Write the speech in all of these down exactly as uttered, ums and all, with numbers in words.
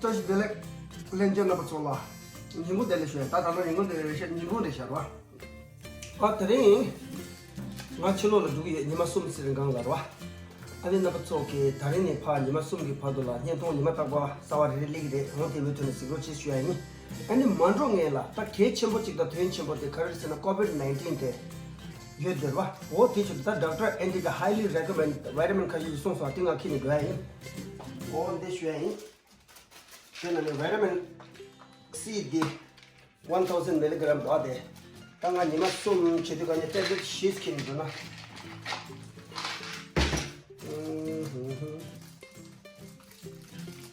བཀྲ་ཤིས་བདེ་ལེགས། ལྷན་རྒྱས་རྣམ་པ་ཚོ་ལ་ཉིན་གུང་བདེ་ལེགས་ཞུ་ཡ། ད་ད་ལྟ་ཉིན་གུང་བདེ་ལེགས་རེད་ཤག་ཉིན་གུང་རེད་ཤག་ར། ཨ་དེ་རིང་ང་ཕྱི་ལོགས་ལ་འགྲོ་གི་ཡོད། ཉི་མ་གསུམ་ཙམ་རིང་སྒང་ལ་ར། ཨ་ནི་རྣམ་པ་ཚོ་གིས་ད་རིང་ནས་ཕར་ཉི་མ་གསུམ་གྱི་བར་དུ་ལ་བརྙན་ཐུང་ཉི་མ་རྟག་པར་གསར་པ་རེ་རེ་སླེབས་ཀྱི་རེད། འོང་དེ་མུ་མཐུད་ནས་གཟིགས་རོགས་བྱེད་ཞུ་ཡ་ཡིན། ཨ་ནི་མ་འགྲོ་སྔོན་ལ་ད་གལ་ཆེན་པོ་གཅིག་དང་དོན་ཆེན་པོ་དེ་ག་རེ་རེད་ཟེར་ན་ཀོ་བིད་ནའིན་ཊིན་དེ་ཡོད་འདིར་བ། འོ་དེ་ཆུ་ད་ཌོག་ཊར་ཨེན་ཌི་གི་highly recommend vitamin ཁ་ཤས་ཤིག་གསུངས་སོང་། དེ་ང་ཁྱེར་ནས་འགྲོ་ཡ་ཡིན། འོ་འདི་ཞུ་ཡ་ཡིན། དེ་ནང་ནས་vitamin C དེ་one thousand milligram འདུག་ཨ། དེ་ད་ང་ཉི་མ་གསུམ་བྱེད་དུས་ག་ནས་ཊེབ་ལེཊ་བཞི་ཁྱེར་ནས་འགྲོ་ན།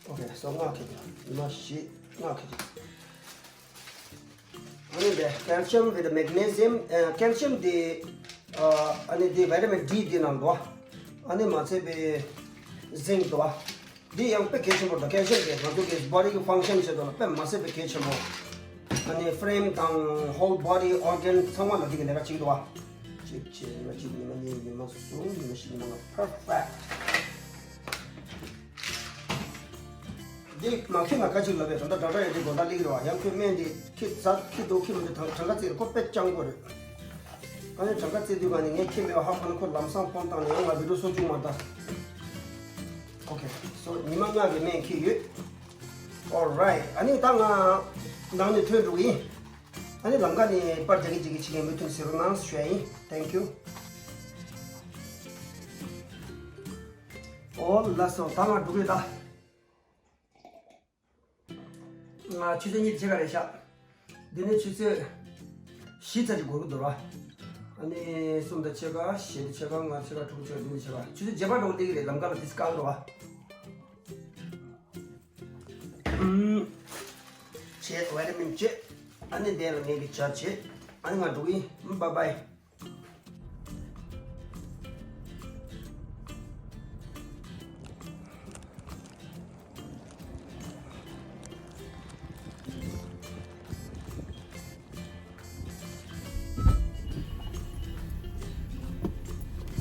ཨོ་ཁེ། སོ་ལྔ་ཁྱེར་འགྲོ། ཉི་མ་བཞི་ལྔ་ཁྱེར་འགྲོ། ཨ་ནི་དེ་calcium with magnesium ཨ་calcium དེ་ཨ་ནི་དེ་vitamin D དེ་ནང་འདུག་ཨ། ཨ་ནི་མ་ཚད་པའི་zinc འདུག་ཨ། འདི་ཡང་དཔེ་གལ་ཆེན་པོ་དང་། calcium དེ་ང་ཚོ་གི་body གི་function བྱེད་དོ་ལ་དཔེ་མ་ཟད་པའི་གལ་ཆེན་པོ། ཨ་ནི་frame དང་whole body organ ཚང་མ་ལ་འདི་གི་ལས་ཀ་བྱེད་ཀྱི་འདུག་ཨ། གཅིག་བྱས་ཉི་མ་གཅིག་ཉི་མ་གཉིས་ཉི་མ་གསུམ་ཉི་མ་བཞི་ཉི་མ་ལྔ། perfect། འདི་མ་ཁྱེར་ན་ཁ་ཅིག་ལབ་པས། ད་ལྟ་ཌོག་ཊར་ཨེན་ཌི་དགོང་དག་སླེབས་ཀྱི་རེད་བ། ཡང་ཁོས་སྨན་འདི་ཁྱེར་ཟ་ཁྱེར་འདུག་ཁྱེར་མི་འདུག་གྲངས་ཀ་བརྩིས་ཁོ་དཔེ་སྤྱང་པོ་རེད། ཨ་ནི་གྲངས་ཀ་བརྩིས་དུས་ག་ནས་ངས་ཁྱེར་མེད་པ་ཧ་གོ་ན་ཁོ་ལམ་སང་ཕོན་བཏང་ནས་ཡང་ང་བི་ཌིའོ་བཟོ་བཅུག་མ་ད། ཨོ་ཁེ། སོ་ཉི་མ་ལྔ་གི་སྨན་ཁྱེར་ཡོད། Alright། ཨ་ནི་ད་ང་ནང་ནས་ཐོན་འགྲོ་གི་ཡིན། ཨ་ནི་ལམ་ཁ་ནས་པར་རྒྱག་གི་རྒྱག་གི་བྱེད་མཁན་མུ་མཐུད་ཟེར་རོགས་གནང་ཞུ་ཡ་ཡིན། Thank you། ཨོ་ལགས་སོ། ད་ང་འགྲོ་གི་ཡོད་ད། ང་ཆུ་ཚོད་གཉིས་ཕྱེད་ཀ་རེད་ཤག་འདི་ནས་ཆུ་ཚོད་བཞི་ཙམ་ཅིག་འགོར་གི་འདུག་ར། ཨ་ནི་གསུམ་དང་ཕྱེད་ཀ་བཞི་དང་ཕྱེད་ཀ་ལྔ་ཕྱེད་ཀ་དྲུག་ཕྱེད་ཀ་བདུན་ཕྱེད་ཀ་ཆུ་ཚོད་བརྒྱད་པ་འགྲོ་གི་རེད། ལམ་ཁ་ལ་དེ་སྐག་རོ་བ། ཨུམ། བྱས་vitamin བྱས། ཨ་ནི་དེ་ལ་ངས་ཀྱི་ཇ་བྱས། ཨ་ནི་ང་འགྲོ་གི་ཡིན། Bye bye།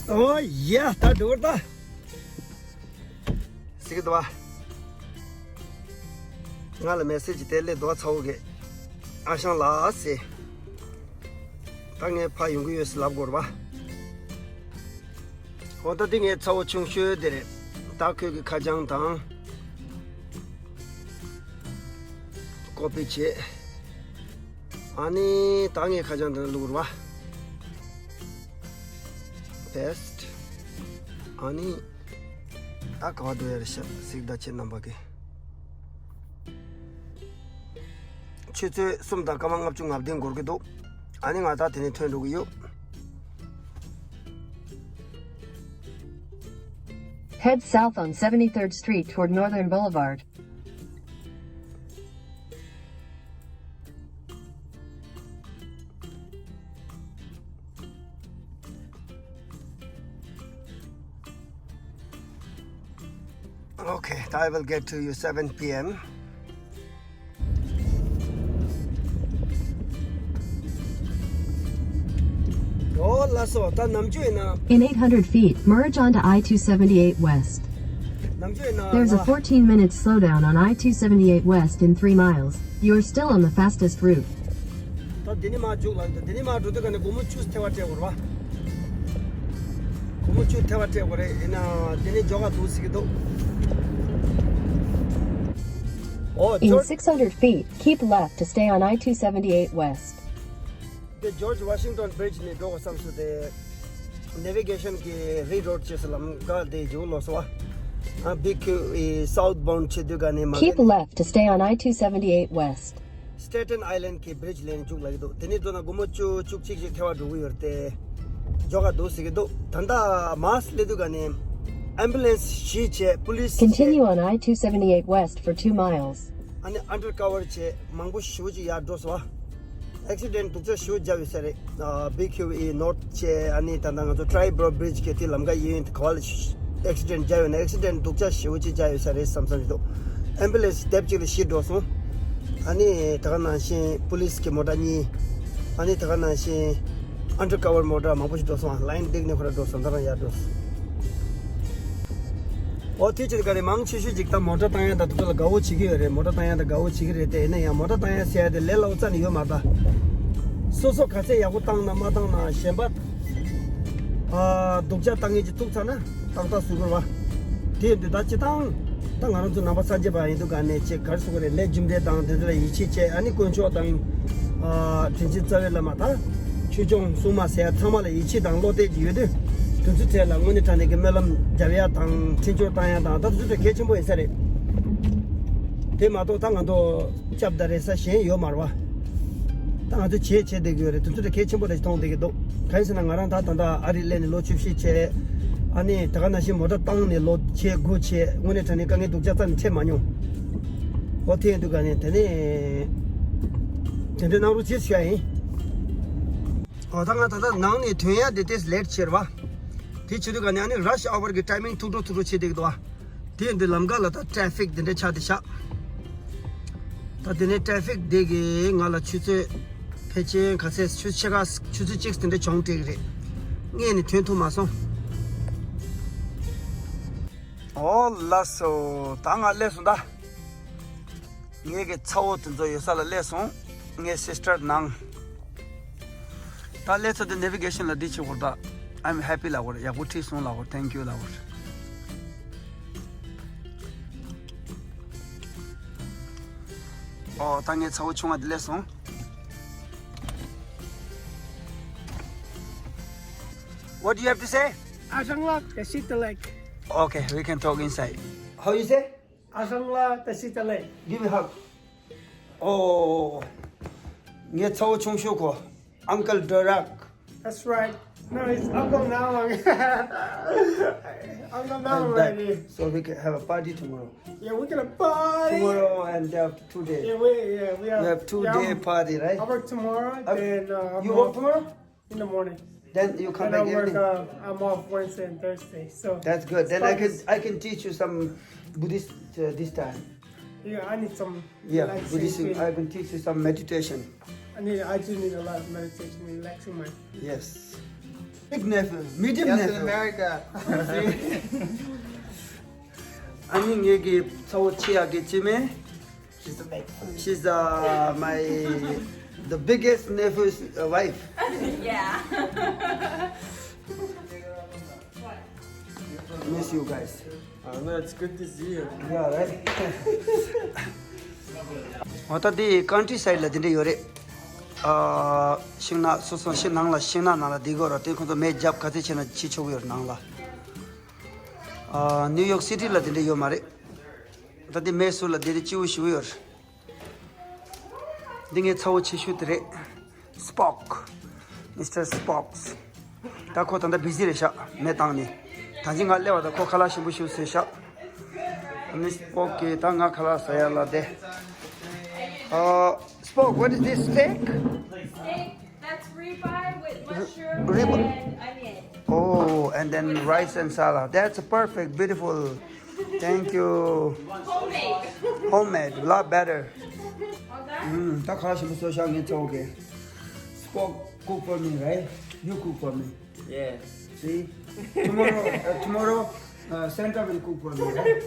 ཨོ་ཡ། ད་འགྲོ་ད། ཟེར་གི་འདུག་བ། ང་ལ་མེ་སེ་ཇི་དེ་སླེབས་འདུག་བ། ཚ་བོ་གིས་ཨ་ཞང་ལགས་ཟེར། ད་ངས་ཕར་ཡོང་གི་ཡོད་ཟེར་ལབ་དགོས་རེད་བ། འོ་ད་འདི་ངའི་ཚ་བོ་ཆུང་ཤོས་དེ་རེད། ད་ཁོས་ཀྱི་ཁ་བྱང་དང་ཀོ་པི་བྱས། ཨ་ནི་ད་ངའི་ཁ་བྱང་དེ་ལ་བླུགས་རེད་བ། paste། ཨ་ནི་ད་ག་བ་འགྲོ་ཡ་རེད་ཤག་གཟིགས་ད་ཁྱེད་རྣམ་པ་གིས། ཆུ་ཚོད་གསུམ་དང་སྐར་མ་ལྔ་བཅུ་ང་བདུན་འགོར་གི་འདུག་ཨ་ནི་ང་ད་དེ་ནས་ཐོན་འགྲོ་གི་ཡོད། Head south on seventy-third Street toward Northern Boulevard. Okay, I will get to you seven p.m. ཡོ་ལགས་སོ། ད་ནམ་རྒྱུན་ཡིན་ན། In eight hundred feet, merge onto I two seventy-eight West. ནམ་རྒྱུན་ཡིན་ན། There's a fourteen-minute slowdown on I two seventy-eight West in three miles. You are still on the fastest route. ད་འདི་ནས་མར་མཇུག་ལ་འདི་ནས་མར་འགྲོ་དུས་ག་ནས་སྒོར་མོ་བཅུ་ཐེ་བ་སྤྲད་དགོས་རེད་བ། སྒོར་མོ་བཅུ་ཐེ་བ་སྤྲད་དགོས་རེད། ཡིན་ན་འདི་ནས་མགྱོགས་ག་འདུག་ཟེར་གི་འདུག་ཨོ། In six hundred feet, keep left to stay on I two seventy-eight West. དེ་George Washington Bridge ནས་འགྲོ་དགོས་བསམ་སོང་། དེ་navigation གི་reroute བྱས་སོང་། ལམ་ཁ་དེ་མཇུག་ལོག་སོང་བ། ཨ་B Q E southbound བྱེད་དུས་ག་ནས་མ། Keep left to stay on I two seventy-eight West. Staten Island གི་bridge ལ་མཇུག་ལ་གི་འདུག་དེ་ནས་འགྲོ་ན་སྒོར་མོ་བཅུ་བཅུ་གཅིག་ཅིག་ཐེ་བ་འགྲོ་གི་ཡོད་རེད་དེ། མགྱོགས་ག་འདུག་ཟེར་གི་འདུག་ད་ལྟ་མར་སླེབས་དུས་ག་ནས་ambulance བཞི་བྱས། police བྱས། Continue on I two seventy-eight West for two miles. ཨ་ནི་undercover བྱས། མང་པོ་ཞེ་པོ་ཅིག་ཡར་འགྲོ་སོང་བ། accident སྡུག་ཅག་ཞེ་པོ་བརྒྱབ་ཡོད་ས་རེད། ཨ་B Q E north བྱས། ཨ་ནི་ད་ལྟ་ང་ཚོ་Triborough Bridge གི་དེ་ལམ་ཁ་གཡས་གཡོན་ག་བ་ལ་accident བརྒྱབ་ཡོད་ན། accident སྡུག་ཅག་ཞེ་པོ་ཅིག་བརྒྱབ་ཡོད་ས་རེད་བསམ་བསམ་ཞིག་འདུག ambulance སྡེབ་གཅིག་ལ་བཞི་འགྲོ་སོང་། ཨ་ནི་ད་ག་ནང་བཞིན་པུ་ལིས་ཀྱི་མོ་ཊ་གཉིས། ཨ་ནི་ད་ག་ནང་བཞིན་ཨན་ཌར་ཀ་ཝར་མོ་ཊ་མང་པོ་ཞིག་འགྲོ་སོང་། ལ་ཡིན་འདེགས་ནས་ཁོ་ར་འགྲོ་སོང་། ད་རང་ཡར་འགྲོ་སོང་། ཨོ་དེ་ཕྱིར་ག་རེ་མང་ཆེ་ཤོས་ཅིག་ད་མོ་ཊ་བཏང་ཡ་ད་དུ་ལ་དགའ་བོ་བྱེད་ཀྱི་ཡོད་རེད། མོ་ཊ་བཏང་ཡ་ད་དགའ་བོ་བྱེད་ཀྱི་རེད་དེ། ཡིན་ན་ཡང་མོ་ཊ་བཏང་ཡ་ཟེར་ཡ་དེ་ལས་སླ་བོ་རྩ་ནས་ཡོད་མ་རེད་ད། སོ་སོ་ག་ཚད་ཡག་པོ་བཏང་ན་མ་བཏང་ན་གཞན་པ་ཨ་སྡུག་ཅག་བཏང་ངེས་ཀྱི་ཐུག་ཚར་ན་ཏག་ཏག་བཟོ་དགོས་རེད་བ། དེ་ཡིན་དུས་ད་སྤྱི་བཏང་ད་ང་རང་ཚོ་ནང་པ་སངས་རྒྱས་པ་ཡིན་དུས་ག་ནས་ཅིག་ག་རེ་ཟེར་དགོས་རེད། ལས་རྒྱུ་འབྲས་དང་དེ་ཚོ་ལ་ཡིད་ཆེས་བྱས། ཨ་ནི་དཀོན་མཆོག་དང་ཨ་དྲིན་ཅན་རྩ་བའི་བླ་མ་དང་ཆོས་སྐྱོང་སྲུང་མ་ཟེར་ཡ་ཚང་མ་ལ་ཡིད་ཆེས་དང་བློ་གཏད་ཀྱི་ཡོད་དུས། དེ་ཚོའི་གྲས་ལ་དངོས་གནས་དྲང་གནས་ཀྱི་སྨོན་ལམ་རྒྱབ་ཡ་དང་འཕྲིན་བཅོལ་བཏང་ཡ་དང་ད་དེ་ཚོ་གྲས་གལ་ཆེན་པོ་ཡིན་ས་རེད། དེ་མ་གཏོགས་ད་ང་ཚོ་སྐྱབས་དང་རེ་ས་གཞན་ཡོད་མ་རེད་བ། ད་ང་ཚོ་བྱས་བྱས་བསྡད་ཀྱི་ཡོད་རེད། དེ་ཚོ་གྲས་གལ་ཆེན་པོ་རེད་ཅེས་མཐོང་བསྡད་ཀྱི་འདུག་གང་ཡིན་ཟེར་ན་ང་རང་ད་ད་ལྟ་ཨ་རིར་སླེབས་ནས་ལོ་བཅུ་བཞི་བྱས། ཨ་ནི་ད་ག་ནང་བཞིན་མོ་ཊ་བཏང་ནས་ལོ་ཕྱེད་དགུ་བྱས། དངོས་གནས་དྲང་གནས་དཀའ་ངལ་སྡུག་ཅག་རྩ་ནས་འཕྲད་མ་མྱོང་། འོ་དེ་ཡིན་དུས་ག་ནས་དེ་ནས་དེ་འདྲ་གནང་རོགས་བྱེད་ཞུ་ཡ་ཡིན། འོ་ད་ང་ད་ལྟ་ནང་ནས་ཐོན་ཡ་དེ་ཏོག་ཙམ་ལེ་ཊི་བྱས་རེད་བ། དེ་བྱེད་དུས་ག་ནས་ཨ་ནི་ར་ཤི་ཨ་ཝར་གྱི་ཊའི་མིང་ཐུག་འགྲོ་ཐུག་འགྲོ་བྱེད་བསྡད་ཀྱི་འདུག་བ། དེ་ཡིན་དུས་ལམ་ཁ་ལ་ད་ཊེ་ཕིག་དེ་འདྲ་ཆགས་བསྡད་ཤག་ད་དེ་ནས་ཊེ་ཕིག་དེ་གིས་ང་ལ་ཆུ་ཚོད་ཕལ་ཆེར་ག་ཚད་ཆུ་ཚོད་ཕྱེད་ཀ་ཆུ་ཚོད་གཅིག་དེ་འདྲ་གྱོང་སྤྲད་ཀྱི་རེད། སྔས་ནས་ཐོན་ཐུབ་མ་སོང་། ཨོ་ལགས་སོ། ད་ང་སླེབས་སོང་ད། ངེད་ཀྱི་ཚ་བོ་དེ་ཚོ་ཡོད་ས་ལ་སླེབས་སོང་། ངའི་སི་སི་ཊར་ནང་། ད་སླེབས་ཚར་དུས་ནེ་བི་གེ་ཤན་ལ་འདི་བྱེད་དགོས་རེད་ད། I'm happy ལབ་དགོས་རེད། ཡག་པོ་ཁྲིད་སོང་ལབ་དགོས་རེད། Thank you ལབ་དགོས་རེད། ཨོ་ད་ངའི་ཚ་བོ་ཆུང་བ་འདི་སླེབས་སོང་། What do you have to say? Ajangla Teshitalik. Okay, we can talk inside. How you say? Ajangla Teshitalik. Give me a hug. Oh, ངའི་ཚ་བོ་ཆུང་ཤོས་ཁོ། Uncle Dorak. That's right. No, it's Uncle Nalang. Uncle Nalang right here. So we can have a party tomorrow. Yeah, we're gonna party. Tomorrow and day after two day. Yeah, we yeah we have, we have two day party, right? I work tomorrow. Uh, then uh, you work tomorrow? In the morning. Then you come back evening. Uh, I'm off Wednesday and Thursday, so that's good. Then I can I can teach you some Buddhist uh, this time. Yeah, I need some. Yeah, Buddhism. I can teach you some meditation. I need. I do need a lot of meditation, relaxing my. Yes. Big nephew, medium nephew. America. ཨ་ནི་ངེད་ཀྱི་ཚ་བོ་ཆེ་ཡག་གི་ཆེ་མེ། She's the big. She's uh, my the biggest nephew's uh, wife. Yeah. Miss you guys. Uh, no, it's good to see you. Yeah, right? ཨོ་ད་དེ་ཀན་ཊི་སའིཌ་ལ་དེ་འདྲ་ཡོད་རེད། ཨ་ཤིང་ནགས་སོ་སོ་ཤིང་ནང་ལ་ཤིང་ནགས་ནང་ལ་དེ་གོ་ར་དེ་ཁོང་ཚོ་མེ་རྒྱབ་ག་ཚད་བྱས་ན་བྱེད་ཆོག་གི་ཡོད་རེད་ནང་ལ། ཨ་ནིའུ་ཡོག་སི་ཊི་ལ་དེ་འདྲ་ཡོད་མ་རེད། ད་དེ་མེ་སུར་ལ་དེ་འདྲ་སྐྱིད་པོ་ཞེ་པོ་ཡོད་རེད། འདི་ངའི་ཚ་བོ་ཆེ་ཤོས་དེ་རེད། Spock. Mister Spock. ད་ཁོ་ད་ལྟ་བི་ཟི་རེད་ཤག་མེ་བཏང་ནས། ད་ཅི་ང་སླེབས་པ་ད་ཁོ་ཁ་ལག་ཞིམ་པོ་ཞིག་བཟོས་ཤག་ཨ་ནི་སི་པོག་གིས་ད་ང་ཁ་ལག་ཟ་ཡ་ལ་དེ། Uh, Spock, what is this steak? Steak, that's ribeye with mushroom rib- and onion. Oh, and then rice and salad. That's perfect, beautiful. Thank you. Homemade. Homemade, a lot better. ཨུམ། ད་ཁ་ཞིམ་པོ་བཟོས་ཤག་ངའི་ཚ་བོ་གིས། Spock, cook for me, right? You cook for me. Yeah. See? Tomorrow, uh, tomorrow, uh, Santa will cook for me, right?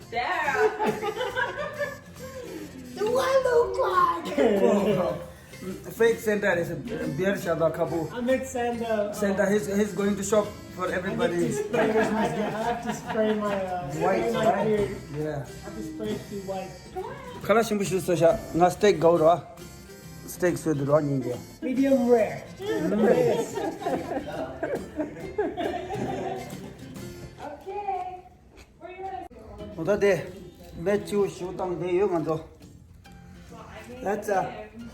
Damn. Do I look like? Fake Santa is a beer shot a couple. I make Santa. Santa, he's, he's going to shop for everybody. I have to spray my, uh, spray my beard. Yeah. I have to spray it to white. ཁ་ལག་ཞིམ་པོ་ཞིག་བཟོས་ཤག་ང་སི་ཊེག་དགའ་བོ་ར། སི་ཊེག་བཟོས་འདུག་ར་སྙིང་རྗེ། Medium rare. འོ་ད་དེ་མེ་ཆུ་ཞུ་བཏང་བསྡད་ཡོད་ང་ཚོ། That's uh,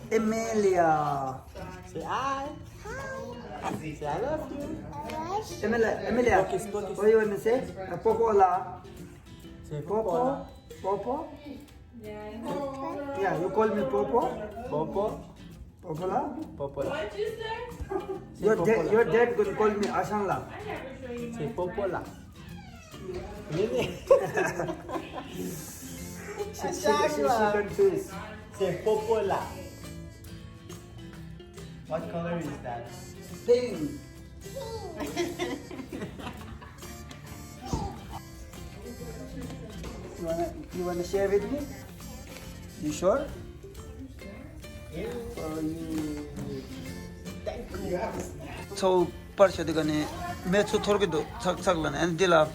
Emilia. Say hi. Say I love you. Emilia, Emilia. What you wanna say? Uh, Popo la. Say Popo. Popo. Yeah, you call me Popo? Popo. Popo la? Popo la. Your dad, your dad gonna call me Ashang la. Say Popo la. Really? She, she, she, she confused. Say popola. What color is that? Pink. You wanna, you wanna share with me? You sure? Or you? Thank you. So, པར་ཤོ་དེ་ག་ནས་མེ་ཆུ་འཐོར་གི་འདུག་ཚག་ཚག་ལ་ནས་འདི་ལ། ཨ།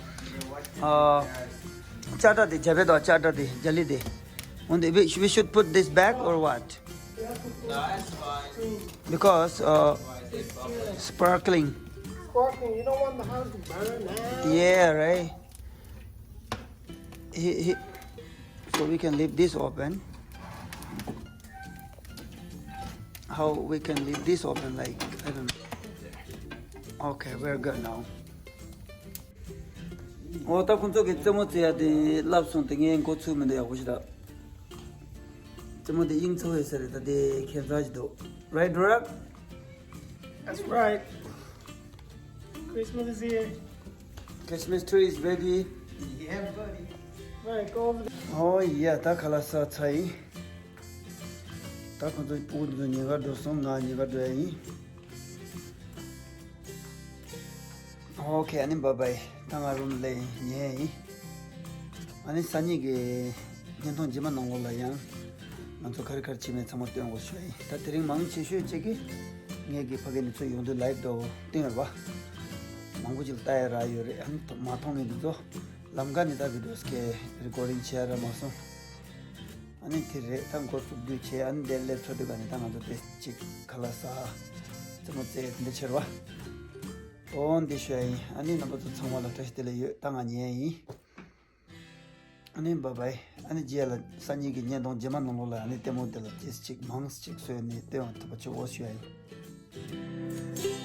ཅ་ཏྲ་དེ་ཇ་བེ་དང་ཅ་ཏྲ་དེ་ཇ་ལི་དེ། འོན་ཏེ། We, we should put this back or what? No, that's fine. Because, uh, sparkling. Sparkling, you don't want the house to burn, man. Yeah, right. He, he, so we can leave this open. How we can leave this open, like, I don't know. Okay, we're good now. ཨོ་ད་ཁོང་ཚོ་གི་རྩེད་མོ་རྩེ་ཡ་དེ་བསླབ་སོང་དེ་ངས་འགོ་ཚུགས་མི་འདུག་ཡག་པོ་ཞིག་ར། རྩེད་མོ་དེ་དབྱིངས་ཚ་བོ་ཡོད་ས་རེད། ད་དེ་ཁྱད་མཚར་ཞིག་འདུག Right, Durak? That's right. Christmas is here. Christmas tree is ready. Yeah, buddy. Right, go over there. Oh yeah, ད་ཁ་ལག་ཟ་ཚར་ཡིན། ད་ཁོང་ཚོ་ཕྲུ་གུ་ཚོ་ཉེ་གར་འགྲོ་སོང་། ང་ཉེ་གར་འགྲོ་ཡ་ཡིན། Okay, ཨ་ནི་བཱའི་བཱའི། ད་ང་རུམ་སླེབས་ཉེ་ཡིན། ཨ་ནི་སང་ཉིན་གྱི་བརྙན་ཐུང་རྗེས་མ་ནང་ལོགས་ལ་ཡང་ང་ཚོ་ག་རེ་ག་རེ་བྱེད་མིན་ཚང་མ་སྟོན་དགོས་ཞུ་ཡ་ཡིན། ད་དེ་རིང་མང་ཆེ་ཤོས་ཅིག་གིས་ངེད་ཀྱི་ཕ་གི་ནས་ཚུར་ཡོང་དུས་ལའིབ་འདྲ་བོ་བཏིང་ཡོད་པ། མང་པོ་ཅིག་ལ་ལྟ་ཡ་རག་ཡོད་རེད། ཨ་ནི་མ་མཐོང་མཁན་དེ་ཚོ་ལམ་ཁ་ནས་ད་བི་ཌིའོ་སྐད་རི་ཀོར་ཌིང་བྱེད་ཡ་རག་མ་སོང་། ཨ་ནི་དེ་རེད། ད་འགོ་བཙུགས་དུས་བྱས། ཨ་ནི་འདིར་སླེབས་ཚར་དུས་ག་ནས་ད་ང་ཚོ་དེ་ཅིག་ཁ་ལག་ཟ། རྩེད་མོ་རྩེ་དེ་འདྲ་བྱེད་རེད་པ། འོ་འདི་ཞུ་ཡ་ཡིན། ཨ་ནི་རྣམ་པ་ཚོ་ཚང་མ་ལ་བཀྲ་ཤིས་བདེ་ལེགས་ཡོད། ད་ང་ཉལ་ཡ་ཡིན། ཨ་ནི་བཱའི་བཱའི། ཨ་ནི་རྗེས་ལ་སང་ཉིན་གྱི་བརྙན་ཐུང་རྗེས་མ་ནང་ལོགས་ལ་ཨ་ནི་ལྟད་མོ་དེ་ལ་ཅིག་མང་ཅིག་བཟོས་ནས་སྟོན་ཐུབ་པ་བྱེད་འོ་ཞུ་ཡ་ཡིན།